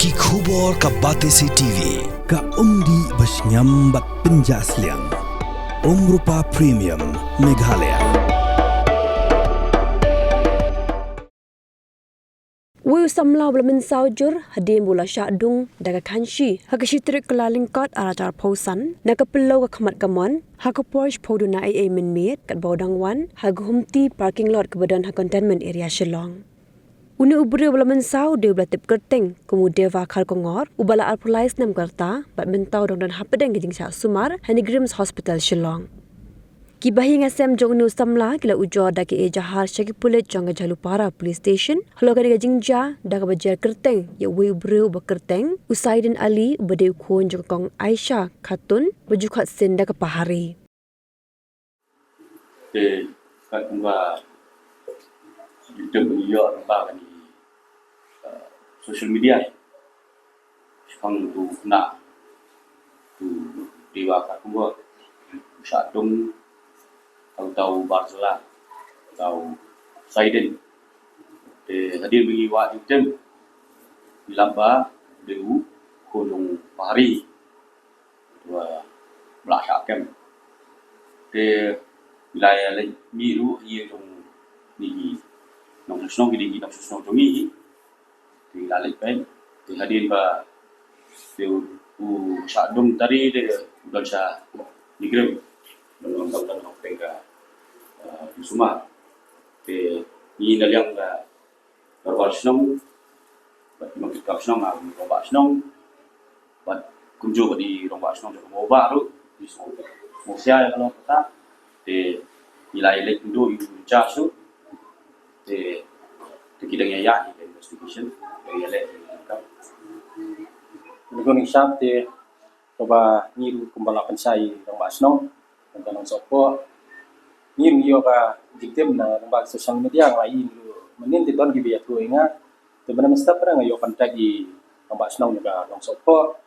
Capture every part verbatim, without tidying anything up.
Ki khubor ka Batesi T V. Ka umdih ba shngiam bad pynjah sliang. Umrupa Premium Meghalaya. Uwei u samla uba la mynsaw jur hadien ba u la shah dung da ka khanshi ha ka shi tarik Kyllalyngkot arhajar arphew san na ka phyllaw ka khmat ka mon ha ka por shiphew duna eiei mynmiet katba u dang wan ha ka Humti parking lot kaba don ha Cantonment Area Shillong. Une u briew uba la mynsaw dei uba la tip kyrteng kum u Deva Kharkongor uba la arphew lai snem ka rta bad mynta u dang don hapdeng ka jingshah sumar ha NEIGRIHMS Hospital Shillong. Ki bahaïing hasem jong une u samla ki la ujor da ka ejahar sha ki pulit jong ka Jhalupara Police Station halor kane ka jingjia da kaba jer kyrteng ïa uwei u briew uba kyrteng u Saidin Ali uba dei u khun jong ka Kong Aisha Khatun ba ju khatsin da ka pahari. Te katkum ka jingtip ba ngi ïoh lyngba kane, uh, social media, shaphang uto u khynnah, uto u Deva Kharkongor, u shah dung ha uta u bar jylla, uta u Saidin. Te hadien ba ngi wad jingtip, ngi lap ba u dei u khun jong u pahari, uba la shah kem. Te ngi la ïaleit mih ruh ïa jong ngi, nongshong shnong, ki dei ki nongshong shnong jong ngi. Te ngi la leit peit, te hadien ba te u, u shah dung tari te u don sha NEIGRIHMS, don, don, don, don peng ka, eh, sumar. Te ngi na liang ka dorbar shnong bad ki nongtrei kam shnong, ah, rangbah shnong bad kumjuh bad i rangbah shnong jong ka Mawbah ruh, i sngewsih ïa ka long kata. Te ngi la ïaleit kynduh ïa u in charge ruh. Te, te ki dang ïa ïaid ïa ka investigation, dang ïaleit ïa ka. Ngi shap te kaba ngi ruh kumba la pynshai rangbah shnong, kumba nongsohphoh. Ngi ruh ngi ïoh ka jingtip na lyngba social media, nga la ïohi ruh mynnin te don kiba ïathuh ïa nga. Te mynta mynstep nga ïoh contact ïa rangbah shnong jong ka nongsohphoh.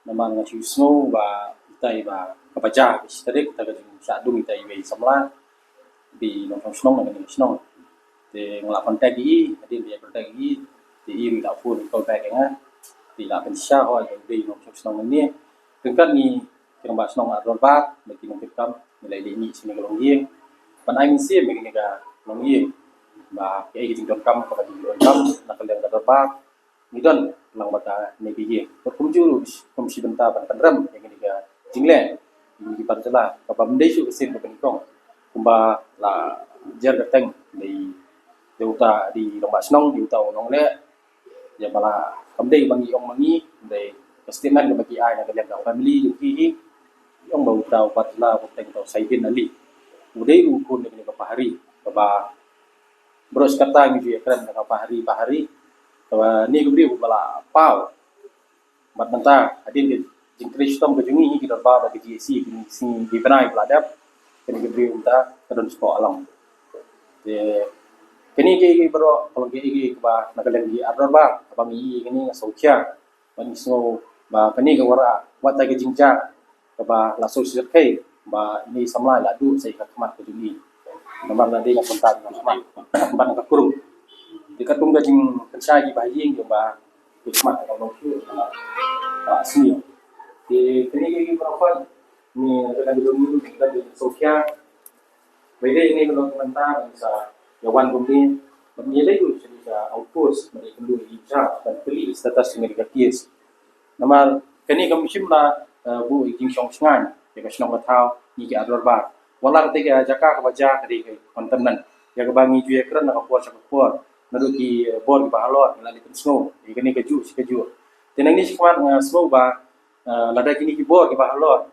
Namar nga shu sngew ba ita i ba kaba jia ka shi tarik, ita ka jingshah dung ita iwei i samla, i nongshong shnong na kane ka shnong. Te nga la contact ïa i, hadien ba ïa contact ïa i, te i ruh i la phone call back ïa nga. Te i la pynshisha, hooid, i dei i nongshong shnong nangne. Ryngkat ngi ki rangbah shnong ar dorbar bad ki nongtrei kam ngi la ïaleit mih sha kane ka longïing ban ai mynsiem ïa kane ka longïing ba kaei ka jingdonkam kaba ki donkam na ka liang ka dorbar. Ngi don lang bad kane ka ïing. Bad kumjuh ruh kum shi bynta ban pynrem ïa kane ka jingleh, ïa kane ka bar jylla kaba ym dei shuh ka sien kaba nyngkong. Kumba la jer kyrteng dei, dei uta, dei rangbah shnong, dei uta u nongleh. Ïa ba la kam dei ba ngi ong ma ngi, dei ka statement kaba ki ai na ka liang ka family jong ki hi. Ong ba uta u bar jylla ba kyrteng uta u Saidin Ali u dei ruh u khun na kane ka pahari kaba baroh shi katta ngi ju ïakren da ka pahari, pahari. Kaba ne ka briew ba la paw. Bad mynta hadien ka jingtrei shitom ka jong ngi, ngi ki dorbar bad ka G A C, ki sngi, ki bnai ba la dep, kane ka briew mynta ka don shapoh Along. Te kane kaei kaei baroh ka long kaei kaei kaba na ka liang ki ar dorbar, kaba ngi ïohi kane nga sngewkhia. Ba ngi sngew ba kane ka wanrah wat ai ka jingjia kaba la shu shisha kaei ba ine i samla i la duh sa ïa ka khmat ka jong ngi. Namar lada dei na ka bynta ka khmat bad na ka krung. Te katkum ka jingpynshai ki bahaïing jong ba ka khmat ka long shuh, ah, sniew. Te kane kaei kaei baroh pat ngi na ka liang jong ngi ngi sngewkhia. Ba ine ka long ka bynta ban sa ïa wan kumne, ban ïaleit ruh sha outpost ban ïakynduh ïa i in charge ban plie status jong kane ka case. Namar kane kam shym la, eh, buh ïa ka jingshong shngaiñ ïa ka shnong ka thaw, ngi ki ar dorbar. Wat la katei ka jaka kaba jia ka dei ka containment, ïa kaba ngi ju ïakren na ka por sha ka por. Naduh ki, eh, bor kiba halor ngi la leit pynsngew ïa kane kajuh shi kajuh. Te nangne shakhmat nga sngew ba, eh, lada kine ki bor kiba halor,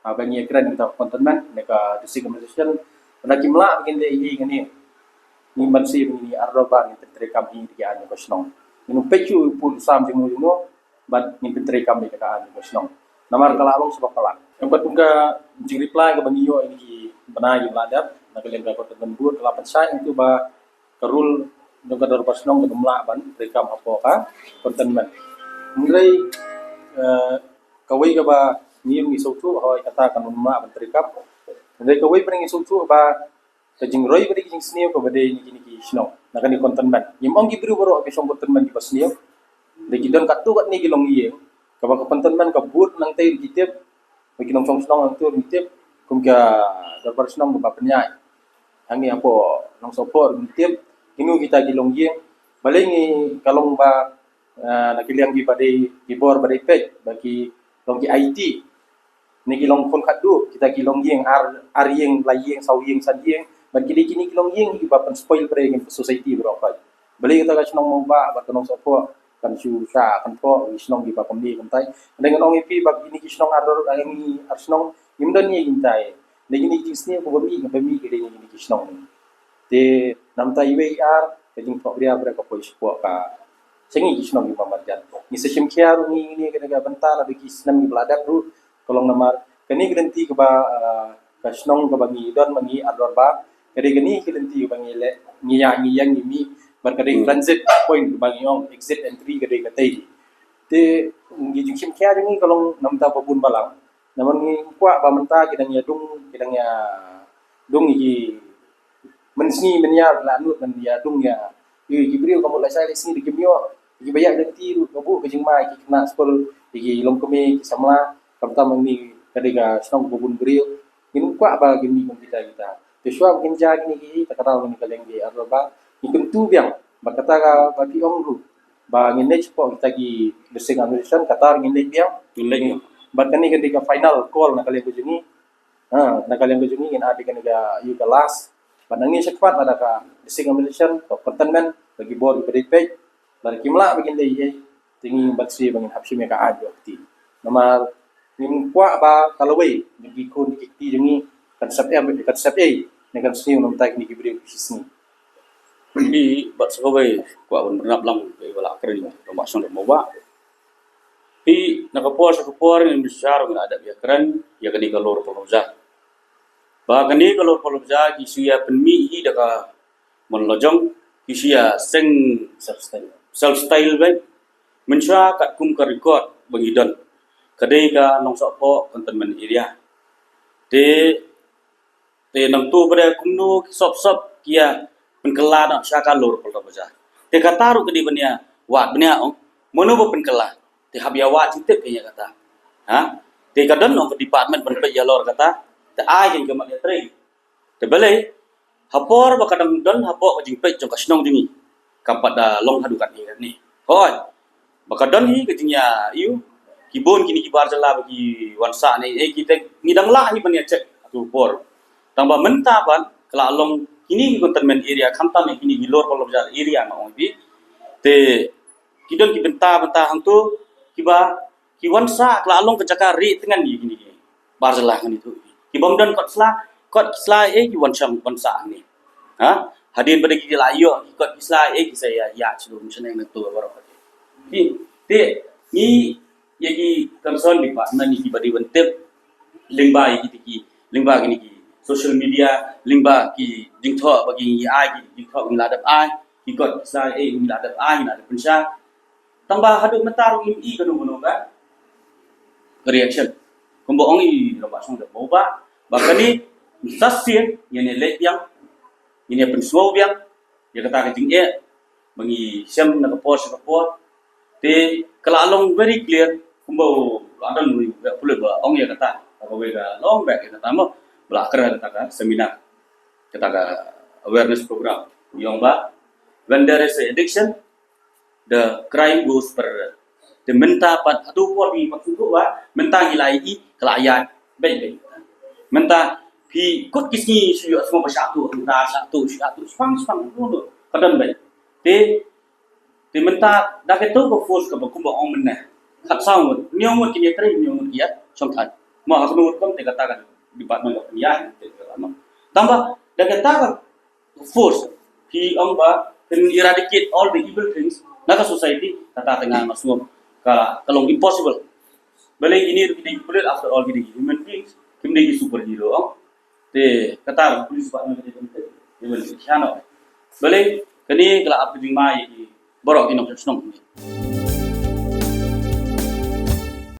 ah, ba ngi ïakren ïa ka containment na ka district administration, lada kim lah ba kin leh ei ei kane, ngim banse ba ngin ïa ar dorbar, ngin pyntreikam hi da ki aiñ jong ka shnong. Ngin ym peit shuh u pud u sam jingno jingno bad ngin pyntreikam ïa ka aiñ jong ka shnong. Namar ka la long sa ba palat. Em, bad kum ka jingreply kaba ngi ïoh ïa kine ki bnai kiba la dep na ka liang ka containment board, ka la pynshai hangto ba ka rule jong ka dorbar shnong kan ym lah ban treikam hapoh ka containment. Hynrei, eh, kawei kaba ngi ruh ngi sngewthuh, hooid, kata kan ym lah ban treikam. Hynrei kawei pat ngi sngewthuh ba ka jingroi ba dei ka jingsniew kaba dei na kine ki shnong na kane ka containment. Ngim ong ki briew baroh ki shnong containment kiba sniew. Dei ki don katto katne ki longïing kaba ka contentment ka bud nangtei ruh ki tip, ba ki nongshong shnong nangtei ruh ki tip, kum ka dorbar shnong kaba pynïaid hangne hapoh Nongsohphoh ruh ki tip kino kita ki longïing. Balei ngi ka long ba, ah, na ki liang kiba dei, ki bor ba dei peit, ba ki long ki I T, ne ki long khun khatduh, kita ki longïing ar, ar ïing, lai ïing, saw ïing, san ïing, bad ki dei kine ki longïing kiba pynspoil briew ïa ka society baroh kawei. Balei kata ka shnong Mawbah bad ka Nongsohphoh kan shu shah kan phoh ki shnong kiba kumne kumtai. Hynrei ngan ong ïa phi ba kine ki shnong ar, ar, ar shnong ngim don ïa kine tai. Dei kine ki jingsniew kaba mih, kaba mih ki dei kine ki shnong. Te namar iwei i ar ka jingphohbria briew ka poi shapoh ka, sha ngi ki shnong kiba marjan. Ngi sa shim khia ruh ngi, ngi ka dei ka bynta naduh ki snem kiba la dep ruh, ka long namar kane ka lynti kaba, ah, ka shnong kaba ngi don ma ngi ar dorbar, ka dei kane ka lynti kaba ngi leh, ngi ïa, ngi ïeng ngi mih, bad ka dei Hmm. transit point kaba ngi ong, exit entry ka dei katei. Te ngi jingshim khia jong ngi ka long namar ba bun balang, namar ngi kwah ba mynta ki dang ïa dung, ki dang ïa dung ïa ki mynsngi myniar la nud ban ïa dung ïa, ïa ki briew ka mut lashai lashisngi da kim ïoh, ïa kiba ïaid lynti ruh ka buh ka jingma ïa ki khynnah skul, ïa ki longkmie, ki samla, khamtam hangne ka dei ka shnong kaba bun briew. Ngim kwah ba kin mih kum kita kita. Te shuwa ba kin jia kine ki, ta ka daw kane ka liang ki ar dorbar, ngi kyntu biang ba kata kaba phi ong ruh ba ngin leit shapoh kita ki district administration, kata ruh ngin leit biang. Ngin leit biang. Bad kane ka dei ka final call na ka liang ka jong ngi. Ha, na ka liang ka jong ngi ngin ai kane ka, ïa ka last. Bad nangne shakhmat lada ka district administration, ka contentment, ba ki bor kiba dei peit, lada kim lah ba kin leh ei ei, te ngi bad shisha ba ngin hap shim ïa ka aiñ ïa ka kti. Namar ngim kwah ba ka lawei jong ki khun ki kti jong ngi kan sep ei, kan sep ei ne kan sniew namar kine ki briew ki shisngi. Ngi bad sa kawei kwah ban bynrap lang ïa ba la kren rangbah shnong rangbah Mawbah. Phi na ka por sha ka por ngin bishar ngin ïa dep ïa kren ïa kane ka Lower Parlo Bazar. Ba kane ka Lower Parlo Bazar ki shu ïa pynmih hi da ka mon la jong, ki shu ïa seng self style, self style bad mynshwa katkum ka record ba ngi don, ka dei ka Nongsohphoh Cantonment Area. Te, te nangta pat kumno ki sop sop ki ïa pynkylla noh sha ka Lower Parlo Bazar. Te kata ruh ka dei ban ïa wad ban ïa ong mano ba pynkylla. Te hap ïa wad jingtip ïa kata. Ha? Te ka don ong ka department ban peit ïalor kata. Te ai ïa ka mat ïa trei. Te balei ha por ba ka dang don hapoh ka jingpeit jong ka shnong jong ngi, kam pat da long haduh katne katne. Hooid, ba ka don hi ka jingïa ïoh, ki bun kine ki bar jylla ba ki wan sah ne ei, ki te ngi dang lah hi ban ïa check ha tu por. Tang ba mynta pat ka la long kine ki contentment area, khamtam ïa kine ki Lower Parlo Bazar area nga ong ïa phi. Te ki don ki bynta bynta hangtu kiba ki wan sah, ka la long ka jaka rieh tngen ïa kine ki bar jylla ngan ïathuh. Ki bym don kot sla, kot sla ei, ki wan shong wan sah hangne. Ha? Hadien ba dei ki la ïoh ki kot ki sla ei, ki sa ïa ïa shu rum shaneng nangtu baroh. Ki, te ngi ïa ki concern department, ïa kiba dei ban tip lyngba ïa ki, ki lyngba kine ki social media, lyngba ki jingthoh ba ki ngi ai, ki jingthoh ngi la dep ai, ki kot ki sla ei ngi la dep ai, ngi la dep pynshai. Tang ba haduh mynta ruh ngim i kano kano ka reaction. Kumba ong i rangbah shnong da Mawbah ba kane sa sien ngin ïa leit biang, ngin ïa pynsngew biang ïa kata ka jingeh ba ngi shem na ka por sha ka por. Te ka la long very clear kumba u la don u pulit ba ong ïa kata ha kawei ka long back ïa kata mo, ba la kren kata ka seminar, kata ka awareness program. U ong ba when there is a addiction, the crime goes parallel. Te mynta pat hato por ngi pat sngewthuh ba mynta ngi la ïohi ka la ïaid beit beit. Mynta phi kut ki sngi shu ïohsngew ba shah tuh, mynta shah tuh, shah tuh, shipang shipang, ka don beit. Te, te mynta da kato ka force kaba kumba ong mynne, khatsaw ngut, hynñiew ngut kin ïatrei, hynñiew ngut kin ïashongthait. Mo ha kano ngut kum te kata ka department ka pynïaid te ka. Tang ba da kata ka force, phi ong ba can eradicate all the evil things na ka society, kata te nga nga sngew ka, ka long impossible. Balei kine ruh ki dei ki pulit, after all ki dei ki human beings, kim dei ki superhero ong. Te kata ruh police department ki dei ki human beings, shano. Balei kane ka la ap ka jingma ïa ki baroh ki nongshong shnong.